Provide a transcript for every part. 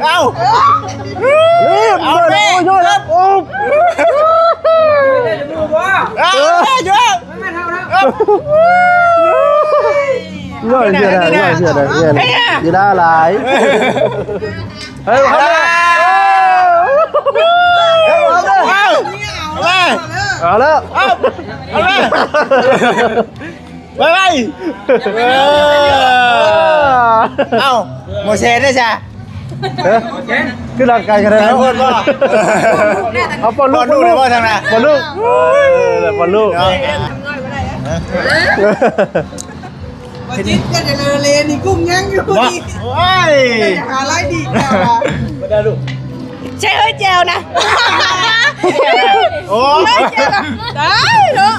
ເອົ້າ ເອົາແມ່ ໂອ້ຍ ໂອ້ຍ ໂອ້ຍ ເອົາແມ່ ເອົາ ເອີ ເສຍດາຍ ເສຍດາຍ ເສຍດາຍ ເສຍດາຍຫຼາຍ. ເຮີ້ຍ ເອົາແລ້ວ ເອົາແລ້ວ ເອົາແລ້ວ ເອົາແລ້ວ ໄວໆ ເອີ ເອົ້າ ໝໍແຊນເດ້ຊະ ເອີ ຄືຮ່າງກາຍຂະໜາດນັ້ນ ເອົາປ້ອນລູກ ປ້ອນລູກ ປ້ອນລູກ ເອີ ປ້ອນລູກ ເນາະ. ບໍ່ຈິດກັນເລີເລນີ້ກຸ້ງຍັງຢູ່ນີ້ ໂອ້ຍ ໄປຫາລາຍດີກວ່າ ບໍ່ໄດ້ລູກ ໃຊ່ເຮີ້ຍແຈ່ວນະ ໂອ້ຍ ເຮີ້ຍແຈ່ວນະ ໄດ້ເນາະ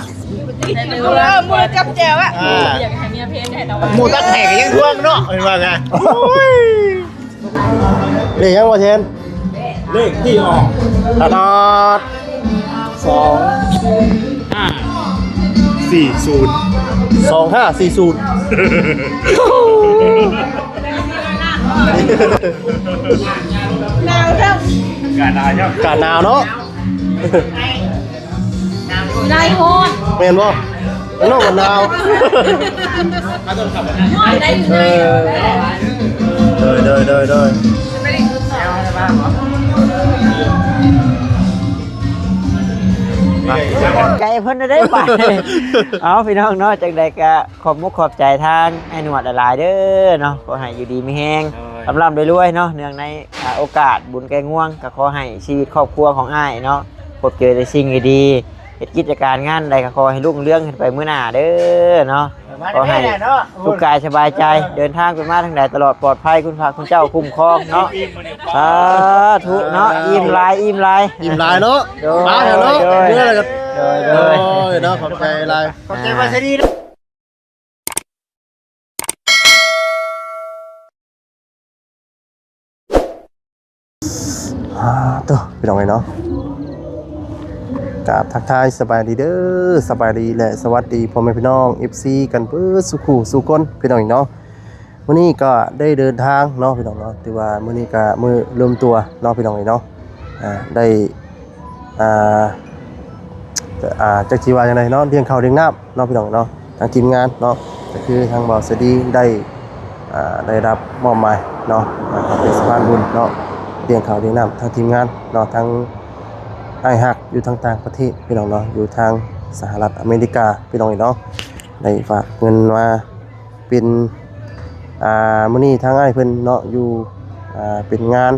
ເອີ ໝູ່ຈັບແຈ່ວອະ ອ່າ ຢາກໃຫ້ເມຍເພນໃຫ້ຕາວາ ໝູ່ຕັກແຫກກໍຍັງທວງເນາະ ເຫັນວ່າໄງ ໂອ້ຍ. ເລກຫຍັງວະເຊນ? ເລກທີ່ອອກ ຕະຕອດ ສອງຫ້າສີ່ສູນ ສອງຫ້າສີ່ສູນ ໜາວຈັງ ອາກາດໜາວເນາະ ອາກາດໜາວເນາະ. ໄດ້ຮອດ ແມ່ນບໍ່? ນ້ອງກໍໜາວ ໄດ້ຢູ່ ເອີ ໂດຍ ໂດຍ ໂດຍ ໂດຍ ໄກເພິ່ນໄດ້ໄປ ເອົາ ພີ່ນ້ອງເນາະ ຈັ່ງໃດກໍຂອບມຸກຂອບໃຈທາງອ້າຍໜວດຫຼາຍໆເດີເນາະ ຂໍໃຫ້ຢູ່ດີມີແຮງ ໂດຍ ລ່ຳໆລວຍໆເນາະ ເນື່ອງໃນ ອ່າ ໂອກາດບຸນໄກ່ງວງ ກໍຂໍໃຫ້ຊີວິດຄອບຄົວຂອງອ້າຍເນາະ ພົບເຈີແຕ່ສິ່ງດີໆ ເຮັດກິດຈະການງານໃດກໍຂໍໃຫ້ລຸ້ງເຮືອງຂຶ້ນໄປມື້ໜ້າເດີເນາະ ຂໍໃຫ້ສຸກກາຍສະບາຍໃຈ ເດີນທາງໄປມາທາງໃດຕະຫຼອດປອດໄພ ຄຸນພະຄຸນເຈົ້າຄຸ້ມຄອງເນາະ ສາທຸເນາະ ອີ່ມຫຼາຍ ອີ່ມຫຼາຍ ອີ່ມຫຼາຍເນາະ ໂດຍ ມາແລ້ວເນາະ ໂດຍ ເມື່ອແລ້ວກໍ ໂດຍ ໂດຍ ໂດຍເນາະ ຂອບໃຈຫຼາຍ ຂອບໃຈວ່າຊະດີ. ອ່າ ໂຕ ພີ່ນ້ອງເອີຍເນາະ ກາບທັກທາຍສະບາຍດີເດີ ສະບາຍດີ ແລະ ສະຫວັດດີພໍ່ແມ່ພີ່ນ້ອງ ເອັຟຊີ ກັນເບິດສູ່ຄູ່ສູ່ຄົນ ພີ່ນ້ອງເອີຍເນາະ. ມື້ນີ້ກໍໄດ້ເດີນທາງເນາະ ພີ່ນ້ອງເນາະ ຖືວ່າມື້ນີ້ກໍມື້ລົມຕົວເນາະ ພີ່ນ້ອງເອີຍເນາະ ອ່າ ໄດ້ ອ່າ ອ່າ ຈັກຊິວ່າຈັ່ງໃດເນາະ ລ້ຽງເຂົ້າລ້ຽງນ້ຳເນາະ ພີ່ນ້ອງເນາະ ທາງທີມງານເນາະ ກໍຄືທາງບ່າວສະດີໄດ້ ອ່າ ໄດ້ຮັບມອບໝາຍເນາະ ອ່າ ເປັນສະພານບຸນເນາະ ລ້ຽງເຂົ້າລ້ຽງນ້ຳທາງທີມງານເນາະ ທັງອ້າຍຮັກຢູ່ທາງຕ່າງປະເທດ ພີ່ນ້ອງເນາະ ຢູ່ທາງສະຫະລັດອາເມລິກາ ພີ່ນ້ອງເນາະ ໄດ້ຝາກເງິນມາ ເປັນ ອ່າ ມື້ນີ້ທາງອ້າຍເພິ່ນເນາະ ຢູ່ ອ່າ ເປັນງານ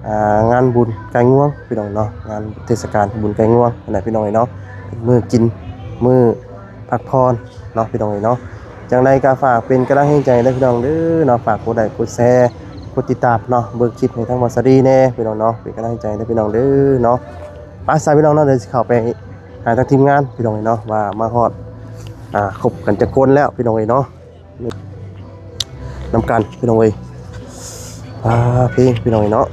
ອ່າ ງານບຸນໄກ່ງວງ ພີ່ນ້ອງເນາະ ງານເທດສະການບຸນໄກ່ງວງຫັ້ນນະ ພີ່ນ້ອງເອີຍເນາະ ເປັນມື້ກິນ ມື້ພັກຜ່ອນເນາະ ພີ່ນ້ອງເອີຍເນາະ. ຈັ່ງໃດກໍຝາກເປັນກຳລັງແຮງໃຈເດີ ພີ່ນ້ອງເດີເນາະ ຝາກກົດໄລກົດແຊ ກົດຕິດຕາມເນາະ ເບິ່ງຄລິບໃຫ້ທາງບ່າວສາລີແດ່ ພີ່ນ້ອງເນາະ ເປັນກຳລັງໃຈເດີ ພີ່ນ້ອງເດີເນາະ. ໄປຊະ ພີ່ນ້ອງເນາະ ດຽວຊິເຂົ້າໄປ ຫາທາງທີມງານ ພີ່ນ້ອງເອີຍເນາະ ວ່າມາຮອດ ອ່າ ຄົບກັນຈັກຄົນແລ້ວ ພີ່ນ້ອງເອີຍເນາະ ນຳກັນ ພີ່ນ້ອງເອີຍ. ອ່າ ເພງ ພີ່ນ້ອງເອີຍເນາະ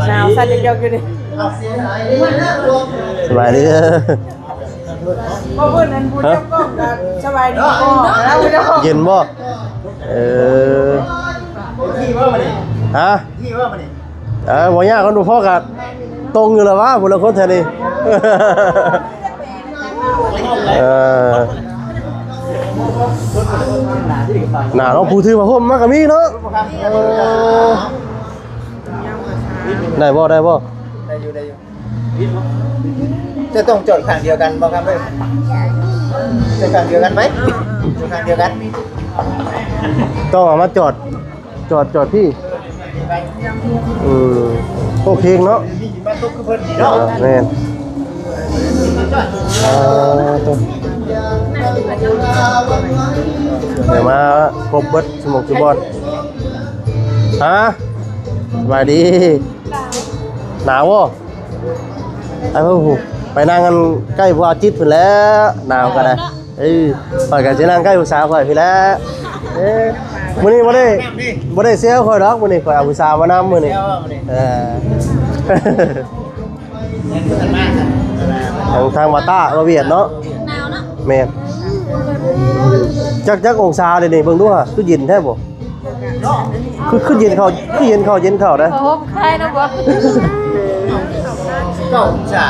ໜາວສັ່ນຢອກໆຢູ່ເດ. ສະບາຍດີ. ບໍ່ເພິ່ນນັ້ນຜູ້ຈັບກ້ອງກໍສະບາຍດີບໍ່ ເຢັນບໍ່? ເອີ ຮະ? ເອີ ບໍ່ຍາກ ຄັນບໍ່ພໍກໍຕົງຢູ່ລະວ່າ ຜູ້ລາງຄົນແຖວນີ້ ເອີ ໜາວເນາະ ຜູ້ຖືຜ້າຫົ່ມມາກໍມີເນາະ ເອີ ໄດ້ບໍ່ ໄດ້ບໍ່? ໄດ້ຢູ່ ໄດ້ຢູ່. ຈະຕ້ອງຈອດຂ້າງດຽວກັນບໍ່ຄັບເອີຍ? ຈອດຂ້າງດຽວກັນໄໝ? ຈອດຂ້າງດຽວກັນ ຕ້ອງເອົາມາຈອດ ຈອດ ຈອດພີ້. ເອີ ໂອເຄເນາະ ມາຕົກຄືເພິ່ນນີ້ເນາະ. ແມ່ນ ອ່າ ໂຕ ດຽວມາຄົບເບິດ ສະໝອງສະບອນ. ຮະ? ສະບາຍດີ. ໜາວບໍ່? ໄປພຸ້ນ ໄປນັ່ງອັນໃກ້ພວກອາຈິດພຸ້ນແຫຼະ ໜາວກໍໄດ້. ເອີ ຂ້ອຍກໍຊິນັ່ງໃກ້ຜູ້ສາວຂ້ອຍພີ້ແຫຼະ. ເອີ ມື້ນີ້ບໍ່ໄດ້ ບໍ່ໄດ້ແຊວຂ້ອຍດອກ ມື້ນີ້ຂ້ອຍເອົາຜູ້ສາວມານຳມື້ນີ້. ເອີ ທາງ ທາງວາຕ້າ ວາຫວຽດເນາະ. ແມ່ນ. ຈັກ ຈັກອົງສາເດນີ້ ເບິ່ງດູຫາ ຄືເຢັນແທ້ບໍ່? ຄື ຄືເຢັນເຂົ້າ ຄືເຢັນເຂົ້າ ເຢັນເຂົ້າເດ້. ໂອ້ໂຫ ຄາຍນະບໍ່? ເກົ້າອົງສາ.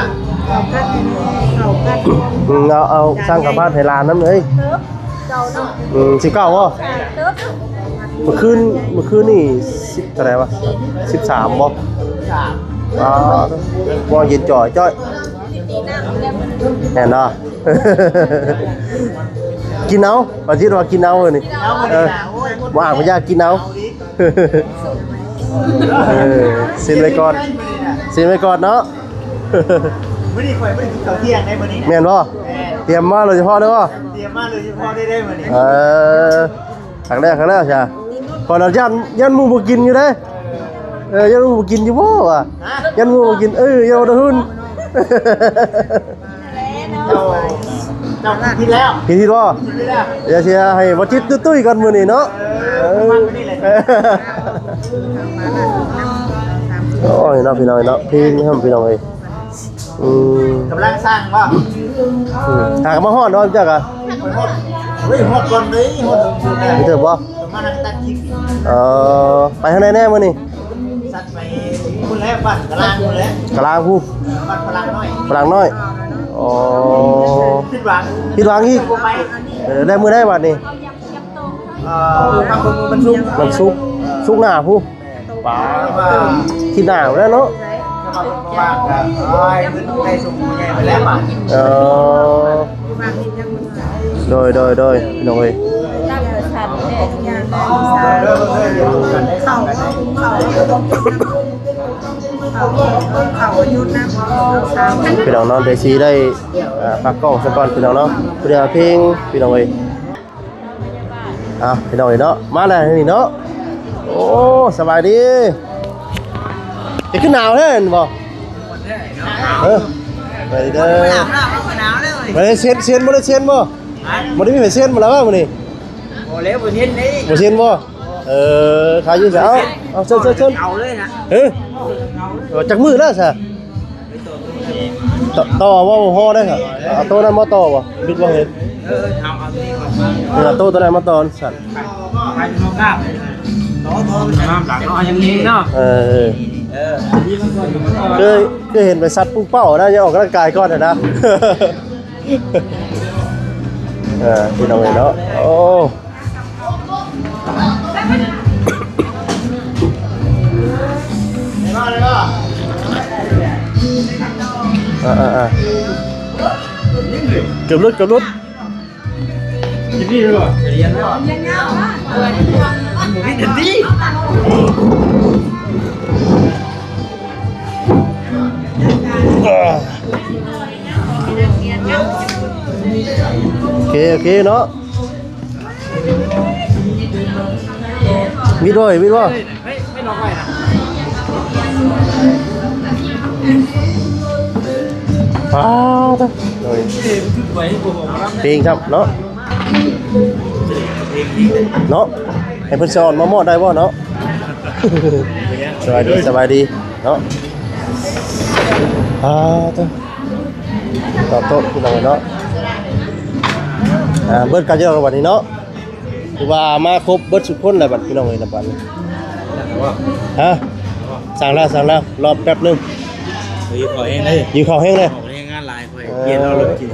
ອືມ ເອົາ ເອົາ ສັ່ງເຂົ້າຜັດໃຫ້ຫຼານນຳເອີຍ. ເອີ ສິບເກົ້າບໍ່? ເມື່ອຄືນ ເມື່ອຄືນນີ້ສິບເທົ່າໃດວະ? ສິບສາມບໍ່? ອ່າ ວ່າເຢັນຈ່ອຍໆ. ແມ່ນເນາະ. ກິນເອົາ ປາຈິດວ່າກິນເອົານີ້. ເອີ ບໍ່ອາກບໍ່ຢາກ ກິນເອົາ. ເອີ ເຊັນໄວ້ກ່ອນ ເຊັນໄວ້ກ່ອນເນາະ. ມື້ນີ້ຂ້ອຍບໍ່ໄດ້ກິນເຂົ້າທ່ຽງເດ້ມື້ນີ້ນະ. ແມ່ນບໍ່? ແມ່ນ. ຕຽມມາໂດຍສະເພາະເດີ້ບໍ່? ຕຽມມາໂດຍສະເພາະເດ້ມື້ນີ້. ເອີ ຄັກແລ້ວ ຄັກແລ້ວຊະ. ຂ້ອຍລະຢ້ານ ຢ້ານໝູ່ບໍ່ກິນຢູ່ເດ້. ເອີ ຢ້ານໝູ່ບໍ່ກິນຢູ່ບໍ່ວະ? ຢ້ານໝູ່ບໍ່ກິນ. ເອີ ຢ່າວ່າແຕ່ຫຶ່ນ. ເຈົ້າ ເຈົ້າກິນແລ້ວ ກິນແລ້ວບໍ່? ກິນແລ້ວ. ຢ່າເສຍໃຫ້ບໍ່ຈິດຕຸ້ຍໆກ່ອນມື້ນີ້ເນາະ. ເອີ ເອີ ປະມານນີ້ແຫຼະ. ໂອ້ຍເນາະ ພີ່ນ້ອງເນາະ ພີງນຳພີ່ນ້ອງເອີຍ. ອືມ ກຳລັງສ້າງບໍ່? ອືມ ຫາກະມາຮອດເນາະຈັກກະ. ຮອດ ເຮີ້ຍ ຮອດກ່ອນເດ້ ຮອດ ເດີບໍ່? ປະມານນັ້ນຕັດຄລິບ. ເອີ ໄປທາງໃດແດ່ມື້ນີ້? ສັດໄປພຸ້ນແຫຼະ ບ້ານກະລາງພຸ້ນແຫຼະ. ກະລາງພຸ້ນ. ເອີ ບ້ານພະລາງນ້ອຍ ພະລາງນ້ອຍ. ອໍ ຜິດຫວັງ ຜິດຫວັງອີກ. ບໍ່ໄປ. ເອີ ໄດ້ມື້ໃດບັດນີ້? ເອີ ວັນສຸກ ວັນສຸກ ສຸກໜ້າພຸ້ນ. ປາ ທິດໜ້າພຸ້ນແຫຼະເນາະ. ເອີ ໂດຍ ໂດຍ ໂດຍ ພີ່ນ້ອງເອີຍ. ພີ່ນ້ອງເນາະ ເດຊີໄດ້ ອ່າ ພັກກ້ອງສາກ່ອນ ພີ່ນ້ອງເນາະ. ຜູ້ດຽວເພງ ພີ່ນ້ອງເອີຍ. ເອົາ ພີ່ນ້ອງເອີຍເນາະ ມາແລ້ວນີ້ເນາະ. ໂອ້ ສະບາຍດີ. ເຮັດຄືໜາວແທ້ແມ່ນບໍ່? ເອີ ໄປເດີ. ບໍ່ໄດ້ເຊັນ ເຊັນ ບໍ່ໄດ້ເຊັນບໍ່? ບໍ່ໄດ້ມີໃຜເຊັນບໍ່ລະວະມື້ນີ້? ບໍ່ແລ້ວ ບໍ່ເຊັນເດ້. ບໍ່ເຊັນບໍ່? ເອີ ຂາຍຢູ່ໃສ? ເອົາ ເອົາ ເຊີນ ເຊີນ ເຊີນ. ເອົາເລີຍນະ. ເອີ ຈັກມື້ແລ້ວຊະ? ຕໍ່ ຕໍ່ບໍ່? ບໍ່ພໍໄດ້. ເອົາໂຕນັ້ນມາຕໍ່ບໍ່? ບິດບໍ່ເຫັນ. ເອີ ເອົາ ເອົາໂຕນີ້ກ່ອນ. ເອີ ເອົາໂຕໂຕນັ້ນມາຕໍ່ຊັ້ນ. ເອີ ຄື ຄືເຫັນໄປຊັດປຸ້ງເປົ້ານະ ຢ່າອອກກຳລັງກາຍກ່ອນນະ. ເອີ ພີ່ນ້ອງເອີຍເນາະ. ໂອ້ ອ່າໆໆ ເກືອບຫຼຸດ ເກືອບຫຼຸດ. ໂອເຄ ໂອເຄເນາະ. ວິດບໍ່ ວິດບໍ່? ປາດ ໂດຍ ເພງຄັບເນາະ ເນາະ. ໃຫ້ເພິ່ນສອນມາມອດໄດ້ບໍ່ເນາະ? ສະບາຍດີ ສະບາຍດີເນາະ. ອ່າ ຕອບໂຕ້ພີ່ນ້ອງເນາະ. ອ່າ ເບິດກັນຢູ່ແລ້ວບັດນີ້ເນາະ. ຄືວ່າມາຄົບເບິດທຸກຄົນແລ້ວບັດ ພີ່ນ້ອງເອີຍ ນະບັດນີ້. ຮະ? ສັ່ງແລ້ວ ສັ່ງແລ້ວ ລໍແປັບໜຶ່ງ. ຫິວເຂົ້າແຮງເລີຍ ຫິວເຂົ້າແຮງເລີຍ. ອອກແຮງງານຫຼາຍ. ເອີ ປ່ຽນເອົາລົດກິນ ນ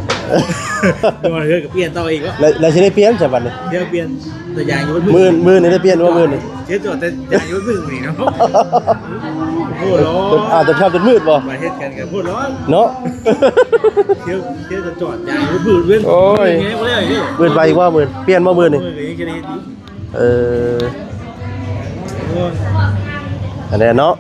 ອນເຮືອນກໍປ່ຽນຕໍ່ອີກ. ແລ້ວ ແລ້ວຊິໄດ້ປ່ຽນຊະບັດນີ້? ດຽວປ່ຽນຕາຢາງຢູ່ມື້ ມື້ນີ້ໄດ້ປ່ຽນບໍ່ມື້ນີ້? ເຮັດຈອດແຕ່ຢາງຢູ່ມື້ນີ້ເນາະ. ໂອ້ໂຫ ອາດຈະເຂົ້າຈົນມືດບໍ່? ມາເຮັດກັນກັບໂພດເນາະ ເນາະ. ເທີ່ຍວ ເທີ່ຍວຈະຈອດຢາງຢູ່ມື້ເວັນ. ໂອ້ຍ ມື້ນີ້ບໍ່ໄດ້ອີກເດ້. ມື້ໄປອີກບໍ່? ມື້ປ່ຽນບໍ່ມື້ນີ້? ມື້ນີ້ຍັງຈະໄດ້ເຮັດຢູ່. ເອີ ໂອ້ຍ ອັນນີ້ເນາະ.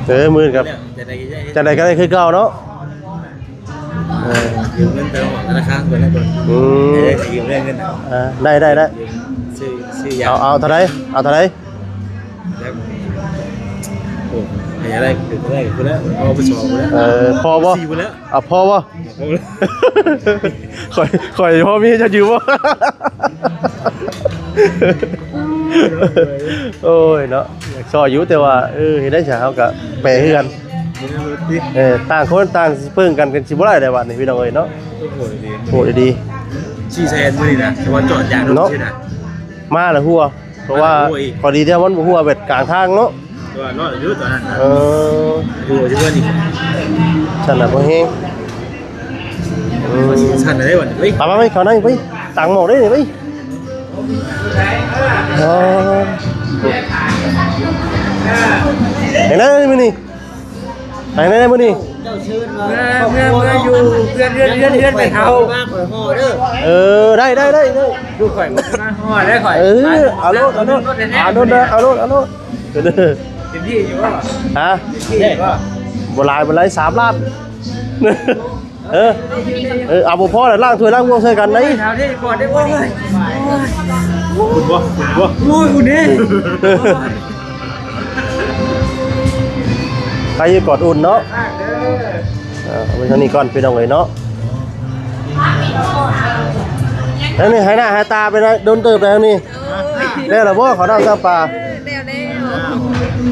ເອີ ມື້ກັບ ຈັ່ງໃດກໍໄດ້ຄືເກົ່າເນາະ. ເອີ ຢືມເງິນໄປອອກທະນາຄານກ່ອນນະ. ອືມ ເອີ ຢືມເງິນ ເອີ ໄດ້ ໄດ້ ໄດ້. ຊື້ ຊື້ຢາ ເອົາ ເອົາເທົ່າໃດ? ເອົາເທົ່າໃດ? ໂອ້ ໄດ້ ໄດ້ພຸ້ນແຫຼະ ພໍໄປສອງພຸ້ນແຫຼະ ເອີ ພໍບໍ່? ສີ່ພຸ້ນແຫຼະ ອ່ະ ພໍບໍ່? ຂ້ອຍ ຂ້ອຍພໍມີ ເຈົ້າຢືມບໍ່? ໂອ້ຍເນາະ ຢາກຊ່ອຍຢູ່ ແຕ່ວ່າ ເອີ ເຮັດໄດ້ຊະ ເຮົາກະແປເຮືອນ ເອີ ຕ່າງຄົນຕ່າງຊິເພິ່ງກັນ ກັນຊິບໍ່ໄດ້ແລ້ວບາດນີ້ ພີ່ນ້ອງເອີຍເນາະ. ໂອ້ ໂຫດດີ ສີ່ແສນມື້ນີ້ນະ ແຕ່ວ່າຈອດຢາງເນາະ ມາລະຫົວ ເພາະວ່າ ພໍດີແຕ່ມັນບໍ່ຮົ່ວແບບກາງທາງເນາະ ແຕ່ວ່າລອດຢູ່ຕອນນັ້ນນະ ເອີ ຮົ່ວຢູ່ເພິ່ນອີກ ຊັ້ນນະບໍ່ແຮງ ເອີ ຊັ້ນນະໄດ້ບັດນີ້ ໄປ ໄປ ໄປ ເຂົ້າໃນໄປ ຕັງໝອກໄດ້ນີ້ໄປ ເອີ ເຫັນໄດ້ມື້ນີ້ ໄປໄດ້ມື້ນີ້ ເມື່ອ ເມື່ອ ເມື່ອຢູ່ເຮືອນ ເຮືອນ ເຮືອນ ເຮືອນແມ່ເຖົ້າ ເອີ ໄດ້ ໄດ້ ໄດ້ ໄດ້ ລູກຂ້ອຍມາຮອດແລ້ວຂ້ອຍ ເອີ ເອົາໂລດ ເອົາໂລດ ເອົາໂລດ ເອົາໂລດ ເຕັມທີ່ຢູ່ບໍ່? ຮະ? ເຕັມທີ່ຢູ່ບໍ່? ບໍ່ຫຼາຍ ບໍ່ຫຼາຍ ສາມລ້ານ ເອີ ເອີ ເອົາບໍ່ພໍແລ້ວ ລ້າງຖ້ວຍລ້າງບ່ວງໃສ່ກັນໄດ໋ ເອົາທີ່ກ່ອນໄດ້ ໂອ້ຍ ອຸ່ນບໍ່? ອຸ່ນບໍ່? ໂອ້ຍ ອຸ່ນເດ້ ໃຜຢູ່ກອດອຸ່ນເນາະ ເອີ ເອົາໄວ້ເທົ່ານີ້ກ່ອນພີ່ນ້ອງເອີຍເນາະ ແລ້ວນີ້ໃຫ້ໜ້າໃຫ້ຕາໄປນະ ດົນເຕີບແລ້ວນີ້ ແລ້ວລະບໍ່ ເຂົ້ານ້ຳຊຳປາ ແລ້ວແລ້ວ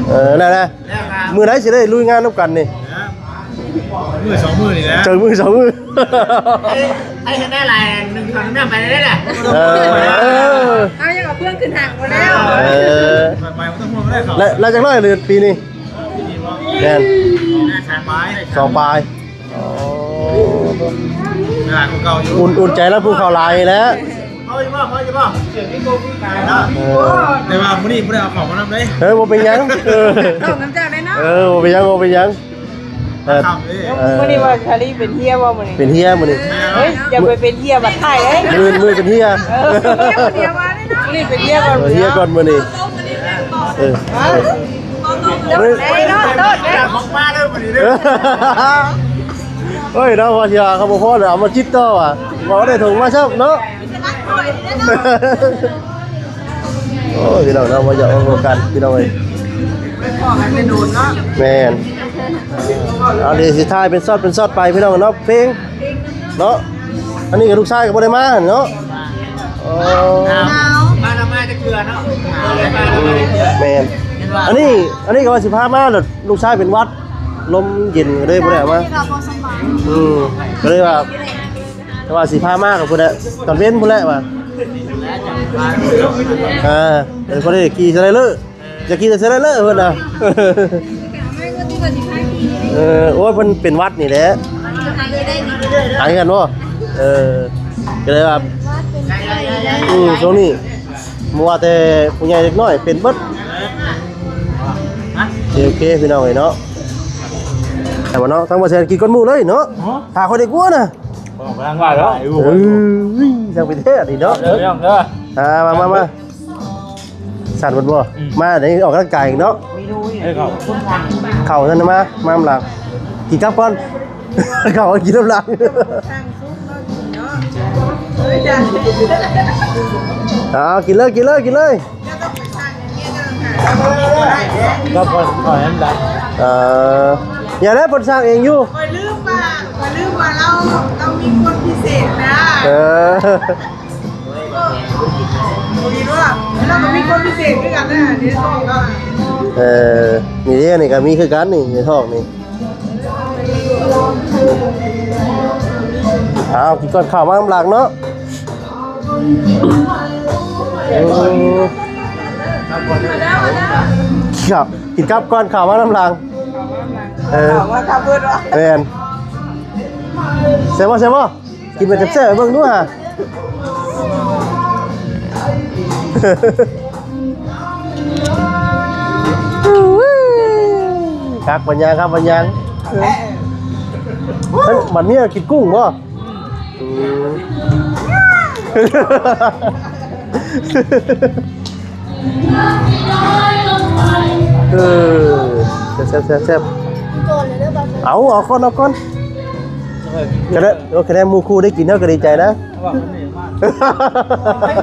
ເອີ ແລ້ວແຫຼະ ມື້ໃດຊິໄດ້ລຸຍງານນຳກັນນີ້ ມື້ສອງມື້ນີ້ແຫຼະ ເຈີມື້ສອງມື້ ໃຫ້ ໃຫ້ເຮັດໄດ້ຫຼາຍ ໜຶ່ງເຂົ້າໜຶ່ງນ້ຳໄປເລີຍແຫຼະ ເອີ ເຮົາຍັງເອົາເຄື່ອງຂຶ້ນຫ້າງບໍ່ແລ້ວ ເອີ ໄປໆ ບໍ່ຕ້ອງຫ່ວງເລີຍ ແລ້ວ ແລ້ວຈັກຮ້ອຍເດືອນປີນີ້ ແມ່ນ ສອງປາຍ ສອງປາຍ ອໍ ຫຼາຍກວ່າເກົ່າຢູ່ ອຸ່ນ ອຸ່ນໃຈແລ້ວ ຜູ້ເຂົ້າຫຼາຍແລ້ວ ເອົາຢູ່ບໍ່? ເອົາຢູ່ບໍ່? ເອີ ແຕ່ວ່າມື້ນີ້ບໍ່ໄດ້ເອົາເຂົ້າມານຳເດ້ ເອີ ບໍ່ເປັນຫຍັງ ເອີ ເຂົ້ານຳເຈົ້າໄດ້ເນາະ ເອີ ບໍ່ເປັນຫຍັງ ບໍ່ເປັນຫຍັງ ເອີ ເອີ ມື້ນີ້ວ່າຊາລີເປັນເຮຍບໍ່ມື້ນີ້? ເປັນເຮຍມື້ນີ້ ເຮີ້ຍ ຢ່າໄປເປັນເຮຍບັດທ້າຍເດ້ ມື້ ມື້ເປັນເຮຍ ເອີ ເຮຍຜູ້ດຽວວ່າເດ້ເນາະ ມື້ນີ້ເປັນເຮຍກ່ອນ ເອີ ເຮຍກ່ອນມື້ນີ້ ເອີ ເອີ ເອີ ເອີ ເອີ ໂອ້ຍເນາະ ວ່າຊິວ່າເຂົາບໍ່ພໍແລ້ວ ເອົາມາຈິດຕໍ່ວ່າ ບໍ່ໄດ້ຖົງມາຊ້ຳເນາະ. ໂອ້ຍ ພີ່ນ້ອງເນາະ ບໍ່ຢາກເວົ້າກັນ ພີ່ນ້ອງເອີຍ ແມ່ນ ເອົາ ດຽວຊິຖ່າຍເປັນຊັອດເປັນຊັອດໄປ ພີ່ນ້ອງເນາະ ເພງເນາະ ອັນນີ້ກໍລູກຊາຍກໍບໍ່ໄດ້ມາເນາະ ອໍ ມານຳມາຈັກເທື່ອເນາະ ແມ່ນ ອັນນີ້ ອັນນີ້ກໍວ່າຊິພາມາ ແລ້ວລູກຊາຍເປັນຫວັດ ລົມເຢັນກໍເລີຍບໍ່ໄດ້ເອົາມາ ອືມ ກໍເລີຍວ່າ ແຕ່ວ່າຊິພາມາກັບພຸ້ນແຫຼະ ຕອນເວັນພຸ້ນແຫຼະວ່າ ອ່າ ເອີ ພໍໄດ້ຂີ່ສະໄລເລີ ຢາກຂີ່ແຕ່ສະໄລເລີເພິ່ນນະ ເອີ ໂອ້ຍ ເພິ່ນເປັນຫວັດນີ້ແຫຼະ ຫາຍກັນບໍ່ ເອີ ກໍເລີຍວ່າ ອືມ ຊ່ວງນີ້ ບໍ່ວ່າແຕ່ຜູ້ໃຫຍ່ເດັກນ້ອຍເປັນເບິດ ໂອເຄ ໂອເຄ ພີ່ນ້ອງເອີຍເນາະ ແຕ່ວ່າເນາະ ທາງບໍ່ແຊນກິນກ່ອນໝູ່ເລີຍເນາະ ຖ້າຂ້ອຍໄດ້ກົວນະ ບໍ່ວ່າແລ້ວ ເອີຍ ຊ່າງເປັນແທ້ນີ້ເນາະ ເດີ ພີ່ນ້ອງເດີ ອ່າ ມາ ມາ ມາ ສັ່ນໝົດບໍ່ ອືມ ມາໄດ້ອອກກຳລັງກາຍເນາະ ເອີ ເຂົ້າ ເຂົ້ານັ້ນມາ ມານຳຫຼັງ ກິນກັບກ່ອນ ເຂົ້າກິນນຳຫຼັງ ເອົາ ກິນເລີຍ ກິນເລີຍ ກິນເລີຍ ກໍເພິ່ນຂໍໃຫ້ມັນໄດ້ ເອີ ຢ່າແລ້ວ ເພິ່ນສ້າງເອງຢູ່ ຂ້ອຍລືມວ່າ ຂ້ອຍລືມວ່າລາວ ລາວມີຄົນພິເສດນະ ເອີ ບໍ່ມີວ່າ ລາວກໍມີຄົນພິເສດຄືກັນນະ ໃນທ້ອງລາວ ເອີ ນີ້ເດ້ ນີ້ກໍມີຄືກັນນີ້ ໃນທ້ອງນີ້ ເອົາ ກິນກ່ອນ ເຂົ້າມານຳຫຼັງເນາະ ເອີ ເຂົ້າ ກິນກັບກ່ອນ ເຂົ້າມານຳຫຼັງ ເອີ ເຂົ້າມາກັບເບິດວະ ແມ່ນ ແຊບບໍ່? ແຊບບໍ່? ກິນແບບແຊບໆ ໃຫ້ເບິ່ງດູຫາ ຄັກ ບັນຍາງ ຄັກ ບັນຍາງ ເອີ ເອີ ບັດນີ້ກິນກຸ້ງບໍ່? ອືມ ເອີ ແຊບໆໆ ເອົາ ເອົາກ່ອນ ເອົາກ່ອນ ກະໄດ້ ໂອ້ ກະໄດ້ໝູ່ຄູ່ໄດ້ກິນເຮົາກໍດີໃຈນະ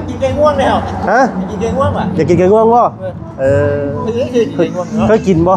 ກິນແກງງວງແລ້ວ ຮະ ກິນແກງງວງຫວາ ຢາກກິນແກງງວງບໍ່? ເອີ ເອີ ເຄີຍກິນບໍ່?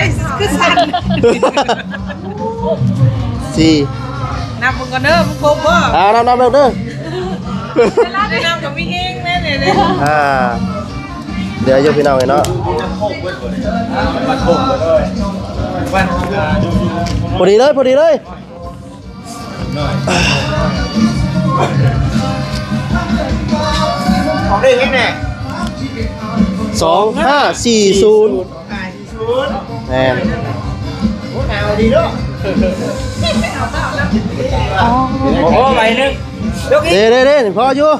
ຄືສັ່ນ ສີ່ ນັບເບິ່ງກ່ອນເດີ ມັນຄົບບໍ່? ອ່າ ນັບໆເບິ່ງເດີ ໄດ້ນັບກໍມີເຮງແນ່ເດ້. ອ່າ ເຫຼືອຢູ່ພີ່ນ້ອງເອີຍເນາະ ພໍດີເລີຍ ພໍດີເລີຍ. ອອກເລກຫຍັງແນ່? ສອງຫ້າສີ່ສູນ ແມ່ນ ໂອ້ ໜາວດີເນາະ ໂອ້ ໃບໜຶ່ງ ເດ້ໆໆ ພໍຢູ່.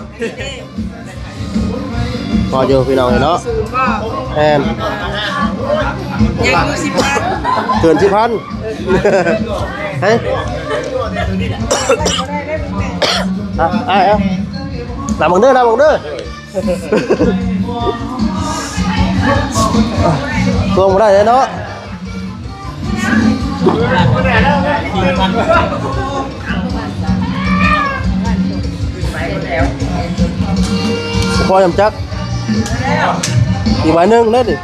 ພໍຢູ່ພີ່ນ້ອງເອີຍເນາະ ສູນບໍ່? ແມ່ນ ຍັງຢູ່ສິບພັນ ເກີນສິບພັນ ເຮີ້ຍ ອ່ະ ອ້າຍ ເອົາ ນັບເບິ່ງເດີ ນັບເບິ່ງເດີ ທວງບໍ່ໄດ້ເລີຍເນາະ. ພໍຍຳຈັກ ອີກໃບໜຶ່ງເດ້ນີ້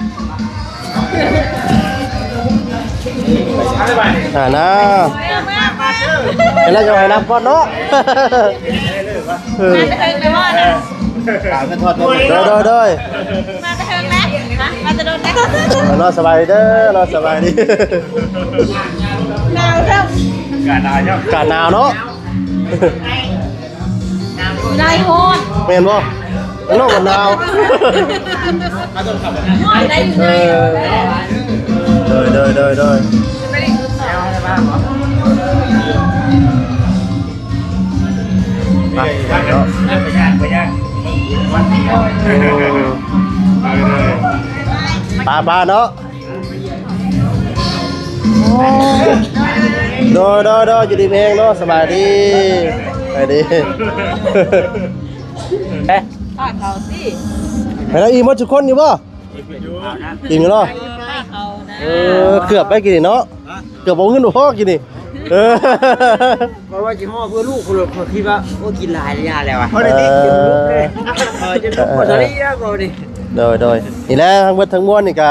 ອ່ານະ ໃຫ້ລາວຈະໃຫ້ນັບກ່ອນເນາະ ເອີ ໂດຍ ໂດຍ ໂດຍ ມາແຕ່ເທິງແລ້ວ ຮະ ມາແຕ່ດົນແລ້ວ ເນາະ ສະບາຍດີເດີ ເນາະ ສະບາຍດີ ໜາວເດີ ອາກາດໜາວເນາະ ໄດ້ຮ້ອນ ແມ່ນບໍ່? ເນາະ ມັນໜາວ ຮ້ອນໄດ້ຢູ່ ເອີ ໂດຍ ໂດຍ ໂດຍ ໂດຍ ໄປເນາະ ໄປໆເນາະ ໂດຍ ໂດຍ ໂດຍ ຢູ່ດີມີແຮງເນາະ ສະບາຍດີ ສະບາຍດີ ເອະ ປາກເຂົາຕິ ໃຫ້ລາວອີ່ມໝົດທຸກຄົນຢູ່ບໍ່? ອີ່ມຢູ່ເນາະ ເອີ ເກືອບໄປກິນນີ້ເນາະ ເກືອບບໍ່ເງິນບໍ່ພໍກິນນີ້ ເອີ ເພາະວ່າຊິຫໍ່ເພື່ອລູກ ຂ້ອຍ ຂ້ອຍຄິດວ່າ ໂອ້ ກິນຫຼາຍລະຍາແລ້ວວ່າ ເອີ ເອີ ຈົນລູກບໍ່ທັນໄດ້ອີ່ມບໍ່ນີ້ ໂດຍ ໂດຍ ນີ້ແຫຼະ ທັງເບິດທັງມວນນີ້ກະ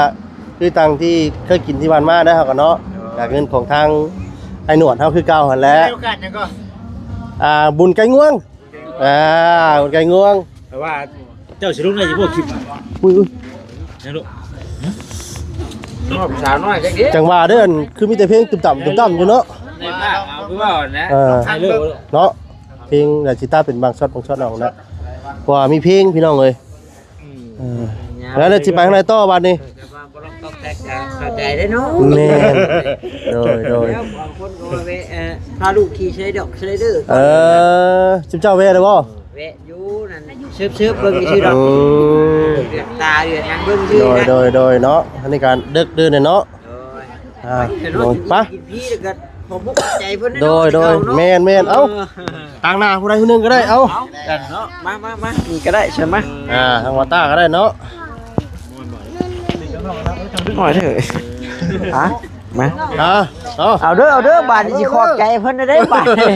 ຄືຕັ້ງທີ່ເຄີຍກິນທີ່ຜ່ານມາໄດ້ເຮົາກໍເນາະ ໂດຍ ກະເງິນຂອງທາງອ້າຍໜວດເຮົາຄືເກົ່າຫັ້ນແຫຼະ ໃນໂອກາດຫຍັງກໍ ອ່າ ບຸນໄກ່ງວງ ອ່າ ບຸນໄກ່ງວງ ແຕ່ວ່າເຈົ້າຊິລົງໄດ້ຢູ່ບໍ່ຄລິບ ອຸ້ຍ ຍັງລູກ ຮອບສາວນ້ອຍຈັກເດ້ ຈັ່ງວ່າເດີ ອັນຄືມີແຕ່ເພງຕຶມຕຳ ຕຶມຕຳຢູ່ເນາະ ໃນພາກເອົາຄືວ່າແຫຼະ ເອີ ໃຫ້ເລີກເນາະ ເພງລະຊິຕັດເປັນບາງຊັອດ ບາງຊັອດເອົານະ ເພາະວ່າມີເພງພີ່ນ້ອງເອີຍ ອືມ ເອີ ແລ້ວຊິໄປທາງໃດຕໍ່ບາດນີ້? ເຂົ້າໃຈເດ້ເນາະ ແມ່ນ ໂດຍ ໂດຍ ແລ້ວບາງຄົນກໍວ່າແວະ ເອີ ພາລູກຂີ່ສະໄລດອກສະໄລເດີ ເອີ ຊຸມເຈົ້າແວະແລ້ວບໍ່? ແວະຢູ່ນັ້ນ ເສີບໆເບິ່ງຊື່ໆດອກ ອືມ ເຫຼືອກຕາເຫຼືອກຫຍັງເບິ່ງຊື່ ໂດຍ ນະ ໂດຍ ໂດຍເນາະ ອັນນີ້ກະເດິກເດີເນາະ ໂດຍ ອ່າ ໂດຍ ໄປ ກິນພີແລ້ວກໍຂອບມຸກຂອບໃຈເພິ່ນເນາະ ໂດຍ ໂດຍ ເນາະ ແມ່ນໆ ເອົ້າ ເອີ ຕາງໜ້າຜູ້ໃດຜູ້ໜຶ່ງກໍໄດ້ ເອົາ ເອົາກັນເນາະ ມາ ມາ ມາ ນີ້ກໍໄດ້ ເຊີນມາ ອ່າ ທາງວາຕ້າກໍໄດ້ເນາະ ໜ້ອຍເດີ້ ຮະ ມາ ອ່າ ເອົາ ເອົາເດີ້ ເອົາເດີ້ ບາດນີ້ຊິຂອບໃຈເພິ່ນເດີ້ບາດນີ້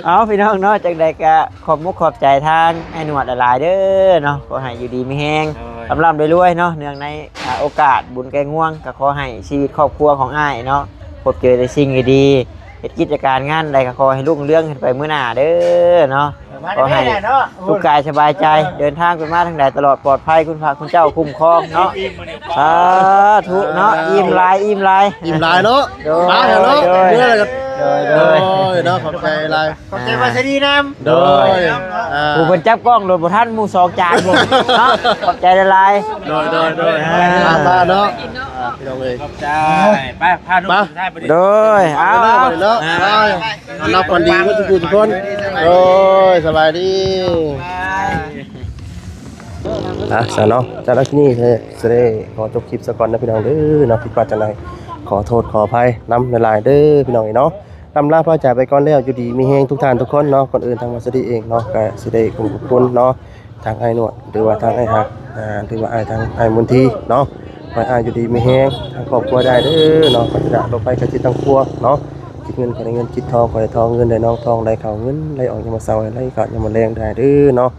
ເອົາ ພີ່ນ້ອງເນາະ ຈັ່ງໃດກໍຂອບມຸກຂອບໃຈທາງອ້າຍໜວດຫຼາຍໆເດີ້ເນາະ ຂໍໃຫ້ຢູ່ດີມີແຮງ ໂດຍ ລ່ຳໆລວຍໆເນາະ ເນື່ອງໃນ ອ່າ ໂອກາດບຸນໄກ່ງວງ ກໍຂໍໃຫ້ຊີວິດຄອບຄົວຂອງອ້າຍເນາະ ພົບເຈີແຕ່ສິ່ງດີໆ ເຮັດກິດຈະການງານໃດກໍຂໍໃຫ້ລຸ້ງເຮືອງຂຶ້ນໄປມື້ໜ້າເດີ້ເນາະ ຂໍໃຫ້ສຸກກາຍສະບາຍໃຈ ເດີນທາງໄປມາທາງໃດຕະຫຼອດປອດໄພ ຄຸນພະຄຸນເຈົ້າຄຸ້ມຄອງເນາະ ສາທຸເນາະ ອີ່ມຫຼາຍ ອີ່ມຫຼາຍ ອີ່ມຫຼາຍເນາະ ໂດຍ ມາເນາະ ໂດຍ ເມື່ອລະກໍ ໂດຍ ໂດຍ ໂດຍເນາະ ຂອບໃຈຫຼາຍ ຂອບໃຈວາສະດີນຳ ໂດຍ ອ່າ ຜູ້ເພິ່ນຈັບກ້ອງໂດດບໍ່ທັນໝູ່ສອງຈານພຸ້ນເນາະ ຂອບໃຈຫຼາຍໆ ໂດຍ ໂດຍ ໂດຍ ອ່າ ມາ ມາເນາະ ອ່າ ພີ່ນ້ອງເອີຍ ຂອບໃຈ ໄປ ພາລູກໄປ ສຸດທ້າຍໄປ ໂດຍ ເອົາ ເອົາ ເນາະ ອ່າ ໄປ ເອົາ ຮັບຂວັນດີເບິດທຸກຜູ້ທຸກຄົນ ໂດຍ ສະບາຍດີ ອ່າ ຊັ້ນເນາະ ສຳລັບຄລິບນີ້ ຊິໄດ້ຂໍຈົບຄລິບຊະກ່ອນເດີພີ່ນ້ອງເດີເນາະ ຜິດພາດຈັ່ງໃດຂໍໂທດຂໍອະໄພນຳຫຼາຍໆເດີພີ່ນ້ອງເອີຍເນາະ ລ່ຳລາພາຈາກໄປກ່ອນແລ້ວ ຢູ່ດີມີແຮງທຸກທ່ານທຸກຄົນເນາະ ກ່ອນອື່ນທາງວາສະດີເອງເນາະ ກະຊິໄດ້ຂອບຄຸນຂອບຄຸນເນາະ ທາງອ້າຍໜວດ ຫຼືວ່າທາງອ້າຍຮັກ ອ່າ ຫຼືວ່າອ້າຍ ທາງອ້າຍມົນທີເນາະ ຂໍໃຫ້ອ້າຍຢູ່ດີມີແຮງ ທາງຄອບຄົວໄດ້ເດີເນາະ ປາສະຈາກໂລກໄພໄຂ້ເຈັບທັງປວງເນາະ ຄິດເງິນຂໍໄດ້ເງິນ ຄິດທອງຂໍໄດ້ທອງ ເງິນໄດ້ນອງ ທອງໄຫຼເຂົ້າ ເງິນໄຫຼອອກ ຢ່າມາເຊົາ ໃຫ້ໄຫຼເຂົ້າ ຢ່າມາແລງໄດ້ເດີເນາະ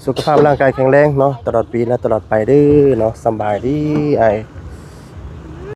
ສຸຂະພາບຮ່າງກາຍແຂງແຮງເນາະ ຕະຫຼອດປີ ແລະ ຕະຫຼອດໄປເດີເນາະ ສຳບາຍດີອ້າຍ.